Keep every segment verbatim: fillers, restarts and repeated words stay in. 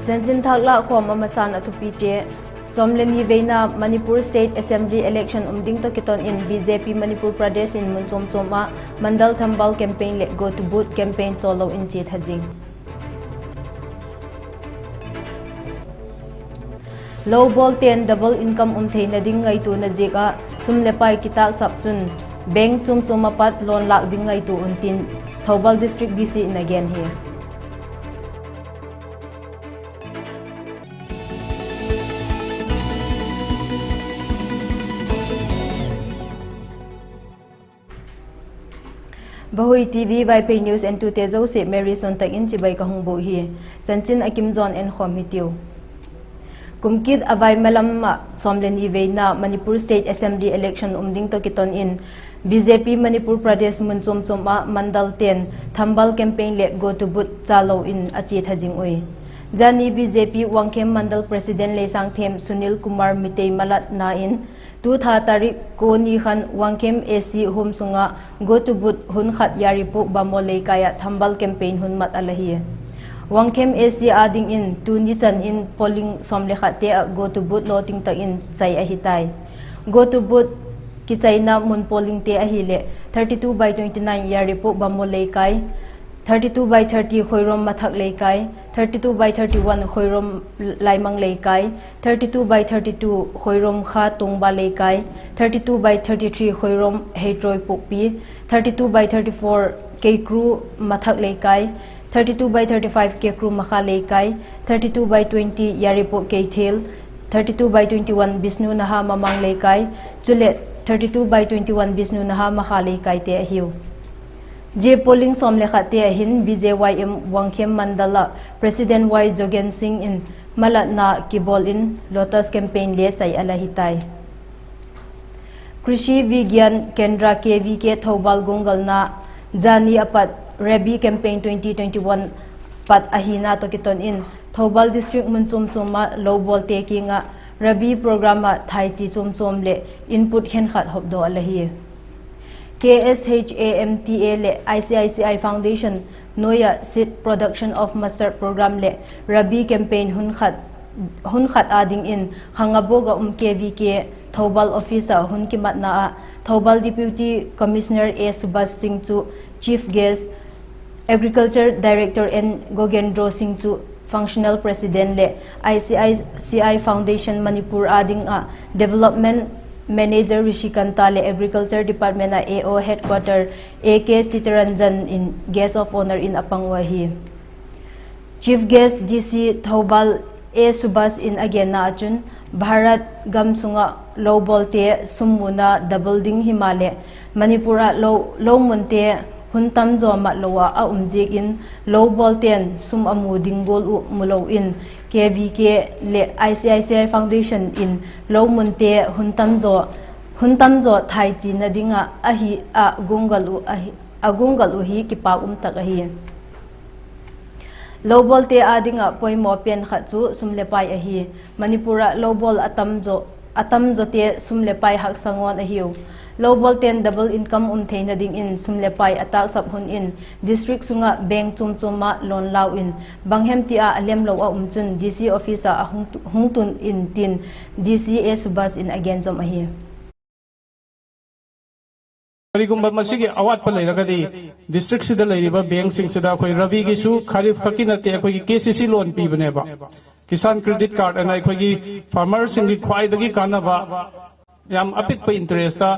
Chanchin thâk lâkkhawm a masan a thupite. Sawm le ni veina Manipur State Assembly election um ding tawh kiton in B J P Manipur Pradesh in mun chuam chuam ah mandal thambal campaign leh go to booth campaign chawllo in chia tha zing. Lo bawlte'n double income um theina ding ngaituana ziak ah sum le pai kitâksap chun bank chuam chuam ah pat loan lâk ding ngaitua un tin Thoubal District D C in a gen hi. Vahui T V Vaiphei news entute zosia Mary Suantak in chibai ka hung bûk hi. Chanchin a kim zawn enkhawm hitiu. Kum kit a vai malam ah sawm le ni veina Manipur State Assembly election um ding tawh kiton in B J P Manipur Pradesh mun chuam chuam ah mandalte'n thambal campaign leh go to booth chawllo in a chia tha zing ui. Zani B J P Wangkhem Mandal President Leisangthem Sunil Kumar Mitei malatna in tu tha tarik kua ni khan Wangkhem A C huam sung ah go to booth hun khat Yairipok Bamo Leikai ah thambal campaign hun mat a la hi. Wangkhem A C â dingin tuni chan in polling sawm le khatte ah go to booth lawting tak in chai ahi tai. Go to booth kichaina mun pollingte ahileh thirty two by twenty nine Yairipok Bamo Leikai, thirty two by thirty Khoirom Mathak Leikai, thirty two by thirty one Khoirom Laimang Leikai, thirty two by thirty two Khoirom Kha Tongba Leikai, thirty two by thirty three Khoirom Heitroipokpi, thirty two by thirty four Keikru Mathak Leikai, thirty two by thirty five Keikru Makha Leikai, thirty two by twenty Yairipok Keithel, thirty two by twenty one Bishnu Naha Mamang Leikai, chuleh thirty two by twenty one Bishnu Naha Makha Leikaite ahiu. Zia polling sawm le khatte ah hin B J Y M Wangkhem Mandal ah President Y Jogen Singh in malatna kibawl in Lotus campaign le chai a la hi tai. Krishi Vigyan Kendra K V K Thoubal guanggalna zani a pat Rabi Campaign twenty twenty-one pat ahina tawh kiton in Thoubal District mun chuam chuam ah lo bawlte kiang ah Rabi program ah thaichi chuam chuam leh input khenkhat hopdaw a la hi. K S H A M T A leh I C I C I Foundation nuai ah Seed Production of Mustard Program leh Rabi Campaign hun khat, hun khat â dingin Khangabok ah um K V K Thoubal office ah hun kimatna ah Thoubal Deputy Commissioner A Subhas Singh chu Chief Guest, Agriculture Director N Gogendro Singh chu Functional President leh I C I C I Foundation Manipur â ding ah Development Manager Rishikanta leh Agriculture Department ah A O Headquarter A K Chitranjan in Guest of Honour in a pang ua hi. Chief Guest D C Thoubal A Subhas in a genna ah chun, Bharat gam sung ah lo bawlte sum muna double ding himaleh, Manipur ah lo, lo munte hun tam zaw mat lo ah a um ziak in, lo bawlte'n sum a mu ding gual uh mu lo in, K V K leh I C I C I Foundation in lo munte hun tam zaw, hun tam zaw thaichina ding ah ahi ah guanggal uh ahi, a guanggal uh hi kipak um tak ahi. Lo bawlte â ding ah poimaw pen khat chu sum le pai ahi. Manipur ah lo bawl a tam zaw, a tam zawte sum leh pai haksa ngawn ahiu. Lo bawlte'n double income um theina dingin sum leh pai a tâksap hun in district sung ah bank chuam chuam ah loan lau in, bang hem ti ah a lemlo a um chun D C office ah a hung tu-, hung tun intin, D C A Subhas in a gen zom ahi. ꯀꯔꯤꯒꯨꯝꯕ ꯃꯁꯤꯒꯤ ꯑꯋꯥꯠꯄ ꯂꯩꯔꯒꯗꯤ, district ꯁꯤꯗ ꯂꯩꯔꯤꯕ bank ꯁꯤꯡꯁꯤꯗ ꯑꯩꯈꯣꯏ ꯔꯕꯤꯒꯤꯁꯨ, ꯈꯔꯤꯐ ꯈꯛꯀꯤ ꯅꯠꯇꯦ, ꯑꯩꯈꯣꯏꯒꯤ K C C loan ꯄꯤꯕꯅꯦꯕ꯫ Kisan Credit Card ꯑꯅ ꯑꯩꯈꯣꯏꯒꯤ farmer ꯁꯤꯡꯒꯤ ꯈ꯭ꯋꯥꯏꯗꯒꯤ ꯀꯥꯟꯅꯕ, ꯌꯥꯝ ꯑꯄꯤꯛꯄ interest ꯇ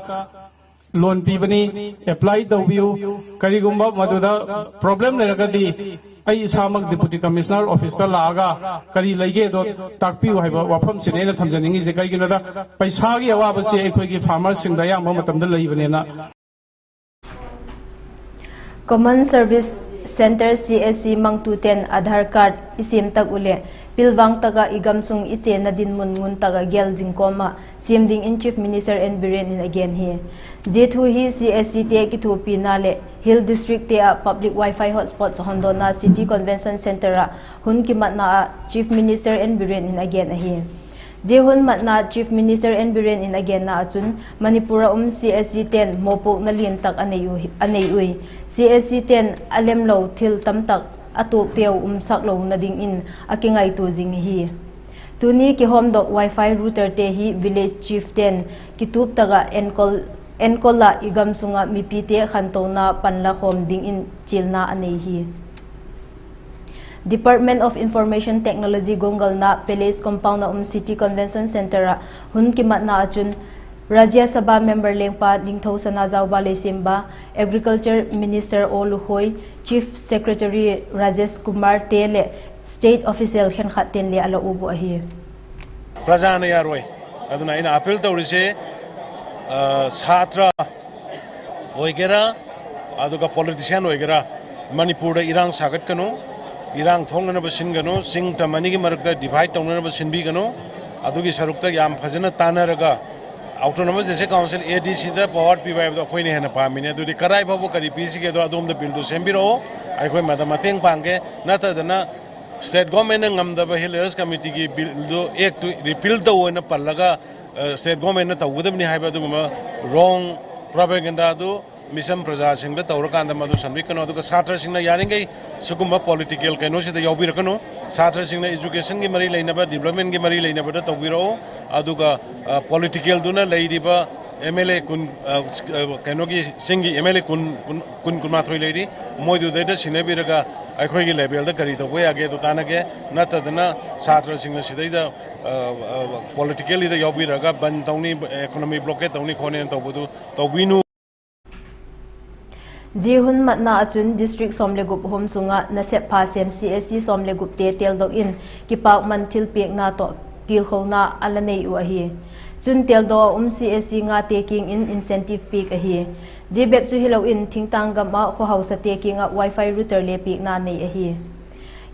loan ꯄꯤꯕꯅꯤ, apply ꯇꯧꯕꯤꯌꯨ꯫ ꯀꯔꯤꯒꯨꯝꯕ ꯃꯗꯨꯗ problem ꯂꯩꯔꯒꯗꯤ, ꯑꯩ ꯏꯁꯥꯃꯛ Deputy Commissioner office ꯇ ꯂꯥꯛꯑꯒ ꯀꯔꯤ ꯂꯩꯒꯦꯗꯣ ꯇꯥꯛꯄꯤꯌꯨ ꯍꯥꯏꯕ ꯋꯥꯐꯝꯁꯤꯅꯤ ꯑꯩꯅ ꯊꯝꯖꯅꯤꯡꯉꯤꯁꯦ꯫ ꯀꯩꯒꯤꯅꯣꯗ, ꯄꯩꯁꯥꯒꯤ ꯑꯋꯥꯕꯁꯤ ꯑꯩꯈꯣꯏꯒꯤ farmer ꯁꯤꯡꯗ ꯑꯌꯥꯝꯕ ꯃꯇꯝꯗ ꯂꯩꯕꯅꯤꯅ꯫ Common Service Centre, C S C mangtuten Aadhaar card i siam tak uh leh pilvang tak ah i gamsung i chenna dinmun ngun tak ah gel ding kawm ah siam dingin Chief Minister N Biren in a gen hi. Zia thu hi C S C te kithuapina leh Hill District te ah public wifi hotspots hondawna City Convention Centre ah hun kimatna ah Chief Minister N Biren in a gen ahi. Zia hun matna Chief Minister N Biren in a genna ah chun, Manipur ah um C S C ten mawpuakna lian tak a nei u-, a nei ui. C S C ten a lemlo thil tam tak a tuakteu umsak lona dingin a kingaitua zing ahi. Tuni kihawmdok Wi-Fi router te hi village chief ten kitup tak ah enkol, enkol ah i gam sung ah mipite khantona panla khawm dingin chialna a nei hi. Department of Information Technology guanggalna Palace Compound a um City Convention Centre ah hun kimatna ah chun Rajya Sabha member lengpa Ningthou Sanajaoba Leishemba, Agriculture Minister O Lukhoi, Chief Secretary Rajesh Kumar te leh state official khenkhat ten le a la uap uh ahi. ꯄ꯭ꯔꯖꯥꯅ ꯌꯥꯔꯣꯏ꯫ ꯑꯗꯨꯅ ꯑꯩꯅ ꯑꯥꯄꯤꯜ ꯇꯧꯔꯤꯁꯦ, ꯑ, ꯁꯥꯇ꯭ꯔ ꯑꯣꯏꯒꯦꯔꯥ, ꯑꯗꯨꯒ ꯄꯣꯂꯤꯇꯤꯁꯤꯌꯥꯟ ꯑꯣꯏꯒꯦꯔꯥ, ꯃꯅꯤꯄꯨꯔꯗ ꯏꯔꯥꯡ ꯁꯥꯒꯠꯀꯅꯨ, ꯏꯔꯥꯡ ꯊꯣꯛꯅꯅꯕ ꯁꯤꯟꯒꯅꯨ, ꯆꯤꯡ ꯇꯝ ꯑꯅꯤꯒꯤ ꯃꯔꯛꯇ ꯗꯤꯚꯥꯏꯗ ꯇꯧꯅꯅꯕ ꯁꯤꯟꯕꯤꯒꯅꯨ꯫ ꯑꯗꯨꯒꯤ ꯁꯔꯨꯛꯇ ꯌꯥꯝ ꯐꯖꯅ ꯇꯥꯟꯅꯔꯒ ꯑꯣꯇꯣꯅꯣꯃꯁ ꯗꯤꯁꯇ꯭ꯔꯤꯛ ꯀꯥꯎꯟꯁꯤꯜ, ꯑꯦ ꯗꯤ ꯁꯤꯗ ꯄꯥꯋꯔ ꯄꯤꯕ ꯍꯥꯏꯕꯗꯣ ꯑꯩꯈꯣꯏꯅ ꯍꯦꯟꯅ ꯄꯥꯝꯃꯤꯅꯦ꯫ ꯑꯗꯨꯗꯤ ꯀꯗꯥꯏ ꯐꯥꯎꯕ ꯀꯔꯤ ꯄꯤꯁꯤꯒꯦꯗꯣ ꯑꯗꯣꯝꯗ ꯕꯤꯜꯗꯨ ꯁꯦꯝꯕꯤꯔꯛꯑꯣ, ꯑꯩꯈꯣꯏ ꯃꯗ ꯃꯇꯦꯡ ꯄꯥꯡꯒꯦ꯫ ꯅꯠꯇꯗꯅ ꯁ꯭ꯇꯦꯠ ꯒꯣꯔꯃꯦꯟꯅ ꯉꯝꯗꯕ ꯍꯤꯜ ꯑꯦꯔꯤꯌꯥꯁ ꯀꯃꯤꯇꯤꯒꯤ ꯕꯤꯜꯗꯨ, ꯑꯦꯛꯇꯨ ꯔꯤꯄꯤꯜ ꯇꯧ ꯑꯣꯏꯅ ꯄꯜꯂꯒ, ꯑ, ꯁ꯭ꯇꯦꯠ ꯒꯣꯔꯃꯦꯟꯅ ꯇꯧꯒꯗꯕꯅꯤ ꯍꯥꯏꯕ ꯑꯗꯨꯒꯨꯝꯕ ꯔꯣꯡ ꯄ꯭ꯔꯣꯄꯦꯒꯦꯟꯗꯥꯗꯨ ꯃꯤꯆꯝ ꯄ꯭ꯔꯖꯥꯁꯤꯡꯗ ꯇꯧꯔꯀꯥꯟꯗ ꯃꯗꯨ ꯁꯟꯗꯣꯛꯀꯅꯨ꯫ ꯑꯗꯨꯒ ꯁꯥꯇ꯭ꯔꯁꯤꯡꯅ ꯌꯥꯔꯤꯈꯩ ꯁꯤꯒꯨꯝꯕ ꯄꯣꯂꯤꯇꯤꯀꯦꯜ ꯀꯩꯅꯣꯁꯤꯗ ꯌꯥꯎꯕꯤꯔꯛꯀꯅꯨ꯫ ꯁꯥꯇ꯭ꯔꯁꯤꯡꯅ ꯏꯖꯨꯀꯦꯁꯟꯒꯤ ꯃꯔꯤ ꯂꯩꯅꯕ, ꯗꯤꯕ꯭ꯂꯞꯃꯦꯟꯒꯤ ꯃꯔꯤ ꯂꯩꯅꯕꯗ ꯇꯧꯕꯤꯔꯛꯎ꯫ ꯑꯗꯨꯒ, ꯑ, ꯄꯣꯂꯤꯇꯤꯀꯦꯜꯗꯨꯅ ꯂꯩꯔꯤꯕ ꯑꯦꯝ ꯑꯦꯜ ꯑꯦ ꯀꯨꯟ, ꯑ, ꯑ, ꯀꯩꯅꯣꯒꯤ ꯆꯤꯡꯒꯤ ꯑꯦꯝ ꯑꯦꯜ ꯑꯦ ꯀꯨꯟ, ꯀꯨꯟ, ꯀꯨꯟ, ꯀꯨꯟꯃꯥꯊꯣꯏ ꯂꯩꯔꯤ, ꯃꯣꯏꯗꯨꯗꯩꯗ ꯁꯤꯟꯅꯕꯤꯔꯒ ꯑꯩꯈꯣꯏꯒꯤ ꯂꯦꯚꯦꯜꯗ ꯀꯔꯤ ꯇꯧꯕ ꯌꯥꯒꯦ ꯑꯗꯨ ꯇꯥꯟꯅꯒꯦ꯫ ꯅꯠꯇꯗꯅ ꯁꯥꯇ꯭ꯔꯁꯤꯡꯅ ꯁꯤꯗꯩꯗ, ꯑ, ꯑ, ꯄꯣꯂꯤꯇꯤꯀꯦꯜꯂꯤꯗ ꯌꯥꯎꯕꯤꯔꯒ ꯕꯟ ꯇꯧꯅꯤ, ꯏꯀꯣꯅꯣꯃꯤ ꯕ꯭ꯂꯣꯀꯦꯠ ꯇꯧꯅꯤ ꯈꯣꯠꯅꯤꯅ ꯇꯧꯕꯗꯨ ꯇꯧꯕꯤꯅꯨ꯫ Zia hun matna ah chun district sawm le gup hawm sung ah nasep pha sêm C S C sawm le gupte teldok in kipâkman thilpiakna tawh kilkhona a la nei uh ahi. Chun teldok ah um C S C ngate kiang in incentive piak ahi. Zia bep chu hilo in thingtâng gam ah khawhausate kiang ah Wi-Fi router le piakna nei ahi.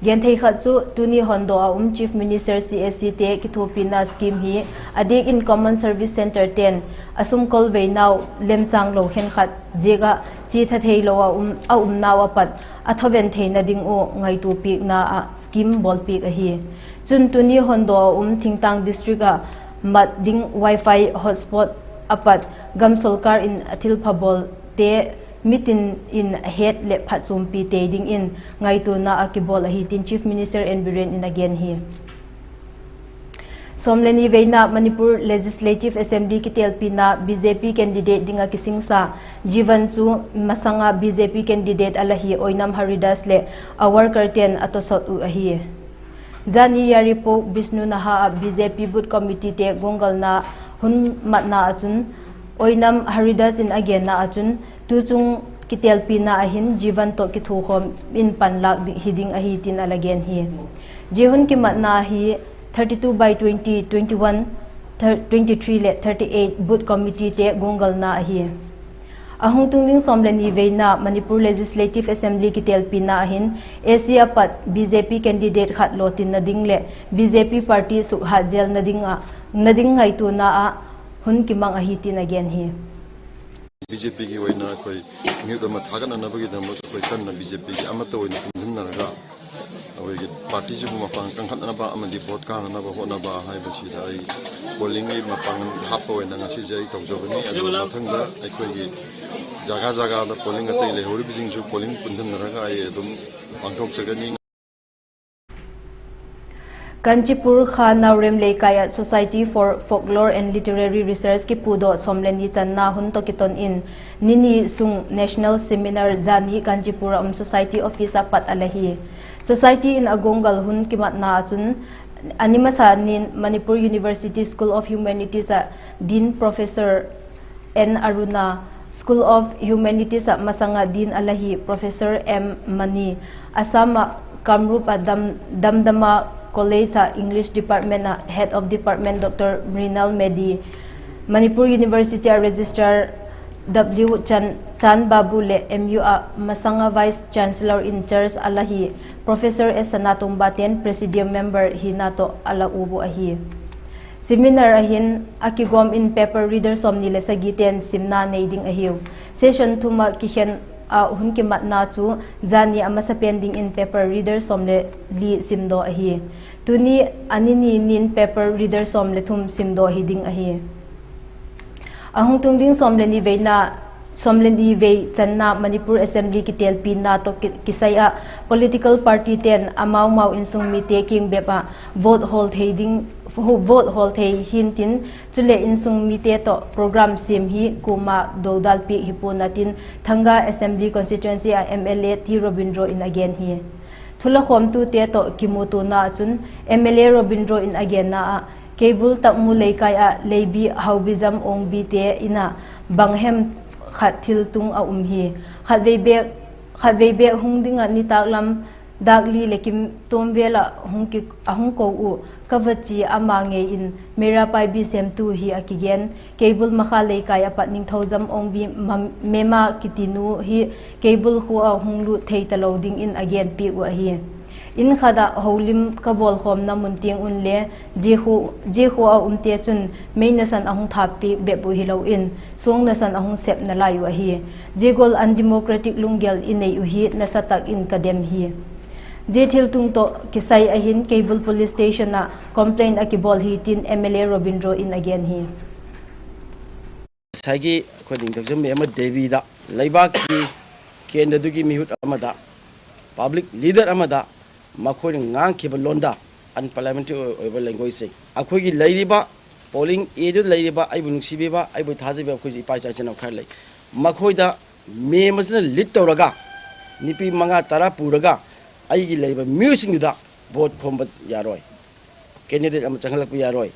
Genthei khat chu tuni hawndok ah um Chief Minister C S Cte kithuapina scheme hi a diak in Common Service Centre ten a sumkol veinau lemchâng lo khenkhat ziak ah chi thatheilo ah um, a umnau ah pat a thaven theina ding uh ngaitua piakna ah scheme bawlpiak ahi. Chun tuni hawndok ah um thingtâng district ah mat ding Wi-Fi hotspot a pat gam sorkar in a thilpha bawlte mitin in a het leh phatchuampi tei dingin ngaituana a kibawl ahi tin Chief Minister N. Biren in a gen hi. Sawm le ni veina Manipur Legislative Assembly kitelpina B J P candidate ding ah kisingsa Jivan chu masang ah B J P candidate a la hi Oinam Haridas leh a workerte'n a tawsawt uh ahi. Zani Yairipok Bishnu Nahar ah B J P booth committeete guanggalna hun matna ah chun Oinam Haridas in a genna ah chun tuchung kitelpina ah hin Jivan tawh kithuakhawm in panlâk hi ding ahi tin a la gen hi. Zia hun kimatna hi thirty two by twenty, twenty one, twenty three leh thirty eight booth committeete guanggalna ahi. A hung tung ding sawm le ni veina Manipur Legislative Assembly kitelpina ah hin A C a pat B J P candidate khat lawtinna ding leh B J P party sukhat zelna ding ah, na ding ngaituana ah hun kimang ahi tin a gen hi. B J ꯄꯤꯒꯤ ꯑꯣꯏꯅ ꯑꯩꯈꯣꯏ ꯃꯤꯍꯨꯠ ꯑꯃ ꯊꯥꯒꯠꯅꯅꯕꯒꯤꯗꯃꯛ ꯑꯩꯈꯣꯏ ꯀꯟꯅ B J ꯄꯤꯒꯤ ꯑꯃꯠꯇ ꯑꯣꯏꯅ ꯄꯨꯟꯁꯤꯟꯅꯔꯒ ꯑꯩꯈꯣꯏꯒꯤ ꯄꯥꯔꯇꯤꯁꯤꯕꯨ ꯃꯄꯥꯡꯒꯜ ꯀꯟꯈꯠꯅꯅꯕ ꯑꯃꯗꯤ ꯚꯣꯠ ꯀꯥꯅꯅꯕ ꯍꯣꯠꯅꯕ ꯍꯥꯏꯕꯁꯤꯗ ꯑꯩ ꯄꯣꯂꯤꯡꯒꯤ ꯃꯄꯥꯡꯒꯜ ꯍꯥꯞꯄ ꯑꯣꯏꯅ ꯉꯁꯤꯁꯦ ꯑꯩ ꯇꯧꯖꯕꯅꯤ꯫ ꯑꯗꯨꯒ ꯃꯊꯪꯗ ꯑꯩꯈꯣꯏꯒꯤ ꯖꯒꯥ ꯖꯒꯥꯗ ꯄꯣꯂꯤꯡ ꯑꯇꯩ ꯂꯩꯍꯧꯔꯤꯕꯁꯤꯡꯁꯨ ꯄꯣꯂꯤꯡ ꯄꯨꯟꯁꯤꯟꯅꯔꯒ ꯑꯩ ꯑꯗꯨꯝ ꯄꯥꯡꯊꯣꯛꯆꯒꯅꯤ꯫ Kanchipur Kha Naorem Leikai ah Society for Folklore and Literary Research kipudoh sawm le ni channa hun tawh kiton in, ni ni sung National Seminar zani Kanchipur ah um Society office ah pat a la hi. Society in a guanggal hun kimatna ah chun, a ni masa nin Manipur University School of Humanities ah Dean Professor N Aruna, School of Humanities ah masang ah Dean a la hi Professor M Mani, Assam ah Kamrup ah Dam, Damdama College ah English Department ah Head of Department Doctor Mrinal Medhi, Manipur University ah Registrar W Chan, Chan Babu leh M U ah masang ah Vice Chancellor in Charge a la hi Professor S Sanatongba ten Presidium Member hina tawh a la uap uh ahi. Seminar ah hin a kigawm in paper reader sawmni le sagite'n simna nei ding ahiu. Session thum ah kikhen ah hun kimatna chu zani a masapen dingin paper reader sawm le li simdaw ahi. Tuni a ni ni nin paper reader sawm le thum simdaw hi ding ahi. A hung tung ding sawm le ni veina Sawm le ni vei channa Manipur Assembly kitelpina tawh ki-, kisai ah political party ten amau mau insung mite kiang bep ah vote hawl thei ding, vote hawl thei hi'ntin, chuleh insung mite tawh program siam hi kuama dodal piak hi pua'n a tin, Thanga Assembly Constituency ah M L A T Robindro in a gen hi. Thulakhawmtute tawh kimutuana ah chun M L A Robindro in a genna ah, Keibul Takmu Leikai ah Leibi Haubizam Ongbite in a bang hem khat thil tung a um hi. Khatvei bêk, khatvei bêk hung ding ah nitâk lam dâk li leh kim tuam vel ah hung ki, a hung ko uh ka va chia ama ngei in Meira Paibi sêmtu hi a kigen. Keibul Makha Leikai a pat Ningthoujam Ongbi ma-, Mema kiti nu hi Keibul khua ah hung lût thei talo dingin a genpiak uh ahi. In khat ah holim ka bawlkhawmna mun tiang un le, zia khua, zia khua ah umte chun mei nasan a hung thâp piak bep uh hilo in, suang nasan a hung sep nalai uh ahi. Zia gual undemocratic lunggel i nei uh hi nasa tak in ka dem hi. Zia thiltung tawh kisai ahin Keibul Police Station ah complaint a kibawl hi tin M L A Robindro in a gen hi. ꯉꯁꯥꯏꯒꯤ ꯑꯩꯈꯣꯏ ꯅꯤꯡꯊꯧꯖꯝ ꯃꯦꯝ ꯑꯃ ꯗꯦꯕꯤꯗ ꯂꯩꯕꯥꯛꯀꯤ ꯀꯦꯟꯗ꯭ꯔꯗꯨꯒꯤ ꯃꯤꯍꯨꯠ ꯑꯃꯗ, public leader ꯑꯃꯗ ꯃꯈꯣꯏꯅ ꯉꯥꯡꯈꯤꯕ ꯂꯣꯟꯗ ꯑꯟꯄꯥꯔꯂꯤꯌꯥꯃꯦꯟꯇꯔꯤ ꯑꯣꯏꯕ ꯂꯦꯡꯒ꯭ꯋꯦꯖꯁꯤꯡ, ꯑꯩꯈꯣꯏꯒꯤ ꯂꯩꯔꯤꯕ ꯄꯣꯂꯤꯡ ꯑꯦꯔꯤꯌꯥꯗ ꯂꯩꯔꯤꯕ ꯑꯩꯕꯨ ꯅꯨꯡꯁꯤꯕꯤꯕ, ꯑꯩꯕꯨ ꯊꯥꯖꯕꯤꯕ ꯑꯩꯈꯣꯏꯒꯤ ꯏꯄꯥ ꯏꯆꯥ ꯏꯆꯤꯟ ꯏꯅꯥꯎ ꯈꯔ ꯂꯩ꯫ ꯃꯈꯣꯏꯗ ꯃꯦꯝ ꯑꯁꯤꯅ ꯂꯤꯗ ꯇꯧꯔꯒ ꯅꯨꯄꯤ ꯃꯉꯥ ꯇꯔꯥ ꯄꯨꯔꯒ ꯑꯩꯒꯤ ꯂꯩꯔꯤꯕ ꯃꯤꯑꯣꯏꯁꯤꯡꯗꯨꯗ ꯚꯣꯠ ꯈꯣꯝꯕ ꯌꯥꯔꯣꯏ, ꯀꯦꯟꯗꯤꯗꯦꯠ ꯑꯃ ꯆꯪꯍꯜꯂꯛꯄ ꯌꯥꯔꯣꯏ,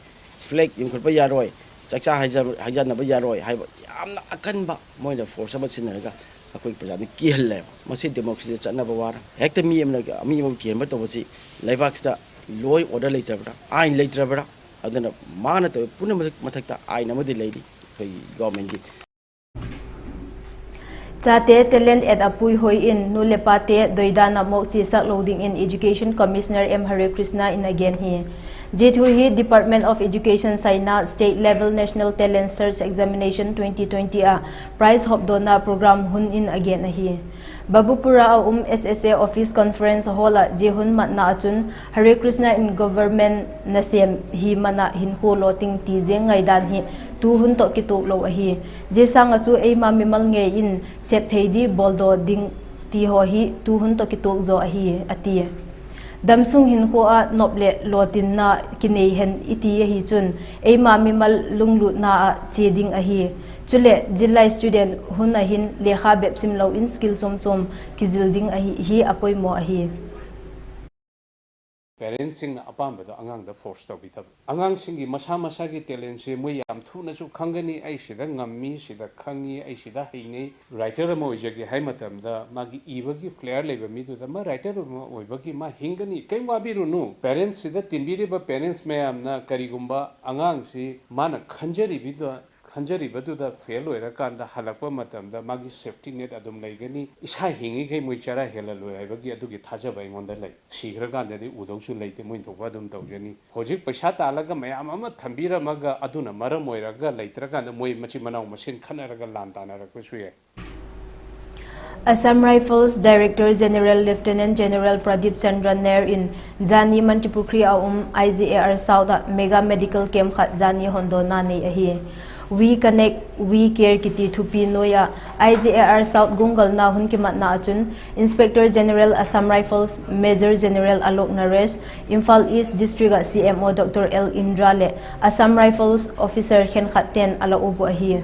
ꯐ꯭ꯂꯦꯒ ꯌꯨꯡꯈꯠꯄ ꯌꯥꯔꯣꯏ, ꯆꯥꯛꯆꯥ ꯍꯩꯖ-, ꯍꯩꯖꯥꯟꯅꯕ ꯌꯥꯔꯣꯏ ꯍꯥꯏꯕ ꯌꯥꯝꯅ ꯑꯀꯟꯕ ꯃꯣꯏꯅ ꯐꯣꯔꯁ ꯑꯃ ꯁꯤꯖꯤꯟꯅꯔꯒ ꯑꯩꯈꯣꯏ ꯄ꯭ꯔꯖꯥꯗ ꯀꯤꯍꯜꯂꯦꯕ꯫ ꯃꯁꯤ ꯗꯦꯃꯣꯀ꯭ꯔꯦꯁꯤꯗ ꯆꯠꯅꯕ ꯋꯥꯔ-, ꯍꯦꯛꯇ ꯃꯤ ꯑꯃꯅ ꯃꯤ ꯑꯃꯕꯨ ꯀꯤꯍꯟꯕ ꯇꯧꯕꯁꯤ ꯂꯩꯕꯥꯛꯁꯤꯗ ꯂꯣ ꯑꯦꯟ ꯑꯣꯔꯗꯔ ꯂꯩꯇ꯭ꯔꯕ꯭ꯔꯥ, ꯑꯥꯏꯟ ꯂꯩꯇ꯭ꯔꯕ꯭ꯔꯥ? ꯑꯗꯨꯅ ꯃꯥꯅ ꯇꯧꯔꯤꯕ ꯄꯨꯝꯅꯃꯛ ꯃꯊꯛꯇ ꯑꯥꯏꯟ ꯑꯃꯗꯤ ꯂꯩꯔꯤ ꯑꯩꯈꯣꯏꯒꯤ ꯒꯣꯔꯃꯦꯟꯒꯤ꯫ Chate talent et a puihoi in nu le pate doidan a mawk chiasak lo dingin Education Commissioner M Hare Krishna in a gen hi. Zia thu hi Department of Education saina State Level National Talent Search Examination twenty twenty ah prize hawpdawna program hun in a gen ahi. Babupura a um S S A Office Conference Hall ah zia hun matna ah chun Hare Krishna in government nasêm hi man ah hinkhua lawting ti zeng ngaidan hi tu hun tawh kituak lo ahi. Zia sâng ah chu eima mimal ngei in sep thei di bawldaw ding ti haw hi tu hun tawh kituak zaw ahi, a ti. Damsung hinkhua ah nop leh lawtinna kinei hen i ti ahi chun eima mimal lunglutna ah chia ding ahi. Chuleh zillai student hun ah hin lekha bep sim lo in skill chuam chuam kizil ding ahi hi a poimaw ahi. Parentsꯁꯤꯡꯅ ꯑꯄꯥꯝꯕꯗꯣ ꯑꯉꯥꯡꯗ force ꯇꯧꯕꯤꯗꯕ꯫ ꯑꯉꯥꯡꯁꯤꯡꯒꯤ ꯃꯁꯥ ꯃꯁꯥꯒꯤ talentꯁꯦ ꯃꯣꯏ ꯌꯥꯝ ꯊꯨꯅꯁꯨ ꯈꯪꯒꯅꯤ, ꯑꯩ ꯁꯤꯗ ꯉꯝꯃꯤ, ꯁꯤꯗ ꯈꯪꯉꯤ, ꯑꯩ ꯁꯤꯗ ꯍꯩꯅꯤ꯫ Writer ꯑꯃ ꯑꯣꯏꯖꯒꯦ ꯍꯥꯏ ꯃꯇꯝꯗ ꯃꯥꯒꯤ ꯏꯕꯒꯤ flair ꯂꯩꯕ ꯃꯤꯗꯨꯗ ꯃꯥ writer ꯑꯃ ꯑꯣꯏꯕꯒꯤ ꯃꯥ ꯍꯤꯡꯒꯅꯤ꯫ ꯀꯩꯝ ꯋꯥꯕꯤꯔꯨꯅꯨ꯫ Parentsꯁꯤꯗ ꯇꯤꯟꯕꯤꯔꯤꯕ parents ꯃꯌꯥꯝꯅ ꯀꯔꯤꯒꯨꯝꯕ ꯑꯉꯥꯡꯁꯤ ꯃꯥꯅ ꯈꯟꯖꯔꯤꯕꯤꯗ ꯈꯟꯖꯔꯤꯕꯗꯨꯗ fail ꯑꯣꯏꯔꯀꯥꯟꯗ ꯍꯜꯂꯛꯄ ꯃꯇꯝꯗ ꯃꯥꯒꯤ safety net ꯑꯗꯨꯝ ꯂꯩꯒꯅꯤ꯫ ꯏꯁꯥ ꯍꯤꯡꯉꯤꯈꯩ ꯃꯣꯏ ꯆꯔꯥ ꯍꯦꯜꯂꯜꯂꯣꯏ ꯍꯥꯏꯕꯒꯤ ꯑꯗꯨꯒꯤ ꯊꯥꯖꯕ ꯑꯩꯉꯣꯟꯗ ꯂꯩ꯫ ꯁꯤꯈ꯭ꯔꯀꯥꯟꯗꯗꯤ ꯎꯗꯧꯁꯨ ꯂꯩꯇꯦ, ꯃꯣꯏꯅ ꯊꯣꯛꯄ ꯑꯗꯨꯝ ꯇꯧꯖꯅꯤ꯫ ꯍꯧꯖꯤꯛ ꯄꯩꯁꯥ ꯇꯥꯜꯂꯒ ꯃꯌꯥꯝ ꯑꯃ ꯊꯝꯕꯤꯔꯝꯃꯒ ꯑꯗꯨꯅ ꯃꯔꯝ ꯑꯣꯏꯔꯒ ꯂꯩꯇ꯭ꯔꯀꯥꯟꯗ ꯃꯣꯏ ꯃꯆꯤꯟ ꯃꯅꯥꯎ ꯃꯁꯦꯟ ꯈꯠꯅꯔꯒ ꯂꯥꯟ ꯇꯥꯟꯅꯔꯛꯄꯁꯨ ꯌꯥꯏ꯫ Assam Rifles Director General Lieutenant General Pradip Chandra Nair in zani Mantripukhri a um I G A R South ah mega medical camp khat zani hondawna nei ahi. We Connect, We Care kiti thupi nuai ah I G A R South gunggalna hun kimatna ah chun Inspector General Assam Rifles Major General Alok Naresh, Imphal East District ah C M O Doctor L Indra leh Assam Rifles officer khenkhat ten a la uap uh ahi.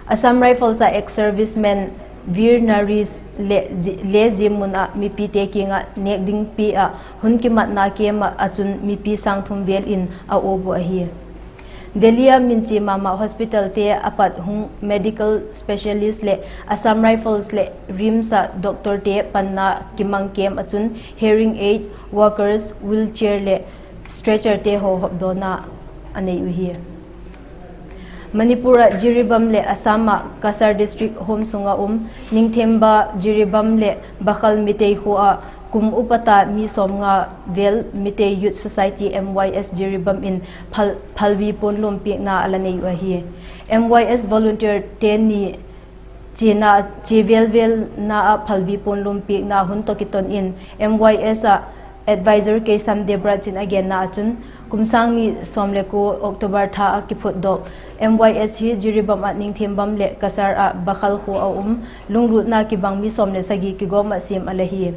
Assam Rifles ah ex-servicemen, Veer Naris le zi-, le zia mun ah mipite kiang ah nêk dingpi ah hun kimatna camp ah chun mipi sâng thum vel in a uap uh ahi. Delhi ah minchia ma ma hospitalte a pat hung medical specialist leh Assam Rifles leh RIMS ah doctorte panna kimang camp ah chun hearing aid, walkers, wheelchair leh stretcherte haw hopdawna a nei uhi. Manipur ah Jiribam leh Assam ah Cachar District home sung ah um Ningthemba, Jiribam leh Bakhal Meitei khua ah kum upat a mi sawmnga vel Meitei Youth Society, M Y S Jiribam in phal-, phalbi puanlum piakna a la nei uh ahi. M Y S volunteerte ni chiana, chia velvelna ah phalbi puanlum piakna hun tawh kiton in M Y S ah advisor Keisham Debraj in a genna ah chun Kum sâng ni sawm le kua October tha ah kiphutdok M Y S hi Jiribam ah Ningthiambam leh Kasar ah Bakhal khua a um, lunglutna kibang mi sawm le sagi kigawm ah siam a la hi.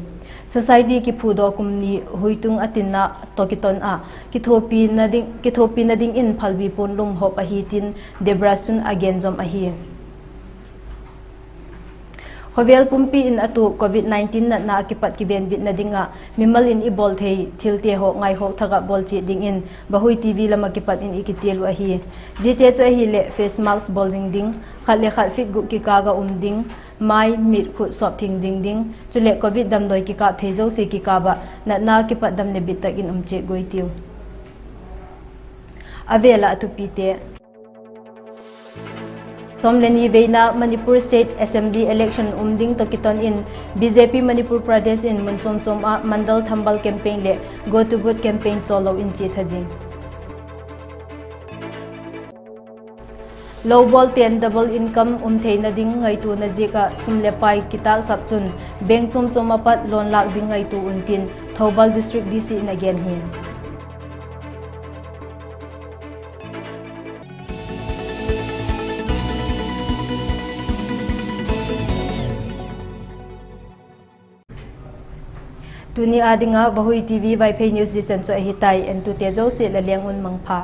Society kiphudok kum ni huitung a tinna tawh kiton ah kithuapina dingin phalbi puan lum hawp ahi tin Debra Sun a gen zom ahi. Khawvel pumpi in a tuak Covid nineteen natna ah kipat kivenbitna ding ah mimal in i bawl thei thilte haw ngaikhawk thak ah bawl chiat dingin Vahui T V lam ah kipat in i kichial uh ahi. Ziate chu ahileh face mask bawl zing ding, khat le khat feet guk kikâl ah um ding, mai, mit, khut sawp thiang zing ding, chuleh Covid damdawi kikâp thei zosia kikâp ah natna kipat dam le bit tak in um chiat guai tiu. A vêl ah a thupite. Sawm le ni veina Manipur State Assembly election um ding tawh kiton in B J P Manipur Pradesh in mun chuam chuam ah Mandal Thambal campaign leh Go to Booth campaign chawllo in chiatha zing. Lo bawlte'n double income um theina ding ngaituana ziak ah sum leh pai kitâksap chun bank chuam chuam ah pat loan lâk ding ngaitua un tin Thoubal District D C in a gen hi. Tuni â ding ah Vahui T V Vaiphei News zia chan chu ahi tai, entute zosia la leng un mangpha.